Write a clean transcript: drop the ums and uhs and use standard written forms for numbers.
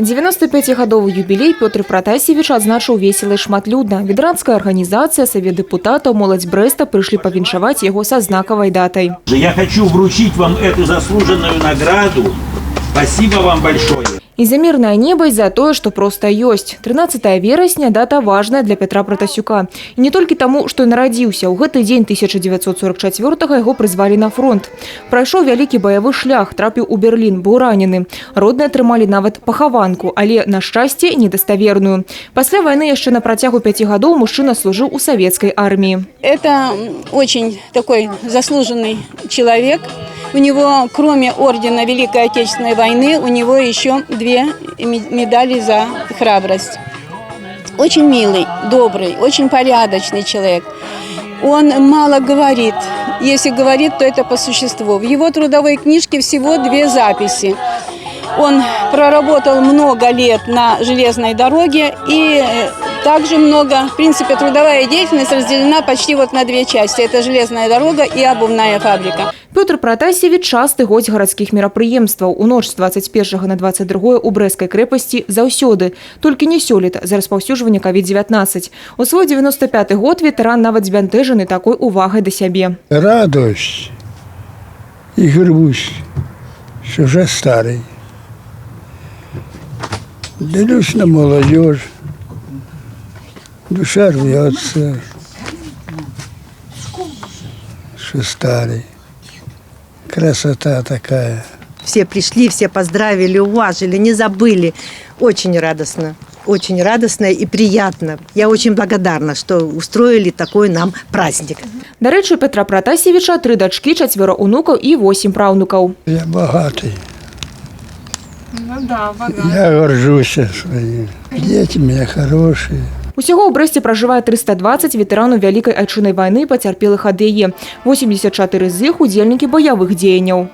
95-гадовы юбілей Пётр Пратасевіч адзначыў весела і шматлюдна. Ветэранская арганізацыя, савет дэпутатаў, моладзь Брэста прыйшлі павіншаваць яго са знакавай датай. Я хочу вручить вам эту заслуженную награду. Спасибо вам большое. І за мірнае неба, і за тое, што проста ёсць. 13 верасня — дата важная для Пятра Пратасюка. І не толькі таму, што нарадзіўся. У гэты дзень 1944 яго прызвалі на фронт. Прайшоў вялікі баявы шлях, трапіў у Берлін, быў ранены. Родныя атрымалі нават пахаванку, але, на шчасце, недаставерную. Пасля вайны яшчэ на працягу 5 гадоў мужчына служыў у савецкай арміі. Это очень такой заслуженный человек. У него, кроме ордена Великой Отечественной войны, у него еще две медали за храбрость. Очень милый, добрый, очень порядочный человек. Он мало говорит. Если говорит, то это по существу. В его трудовой книжке всего две записи. Он проработал много лет на железной дороге и также много, в принципе, трудовая деятельность разделена почти вот на две части. Это железная дорога и обувная фабрика. Пётр Пратасевіч — часты гость гарадскіх мерапрыемстваў. У ноч з 21 на 22 у Брэсцкай крэпасці заўсёды. Толькі не сёлета з-за распаўсюджвання COVID-19. У свой 95 год ветэран нават збянтэжаны такой увагай да сябе. Радость и грусть, что уже старый. Дивлюсь на молодежь, душа рвется, что старый. Красота такая. Все пришли, все поздравили, уважили, не забыли. Очень радостно. Очень радостно и приятно. Я очень благодарна, что устроили такой нам праздник. Дарэчы, у Пятра Пратасевіча тры дачкі, чацвёра унукаў і восем праўнукаў. Я богатый. Ну да, богатый. Я горжусь своими. Дети у меня хорошие. Усяго ў Брэсце пражывае 320 ветэранаў Вялікай Айчыннай вайны і пацярпелых ад яе. 84 з іх — удзельнікі баявых дзеянняў.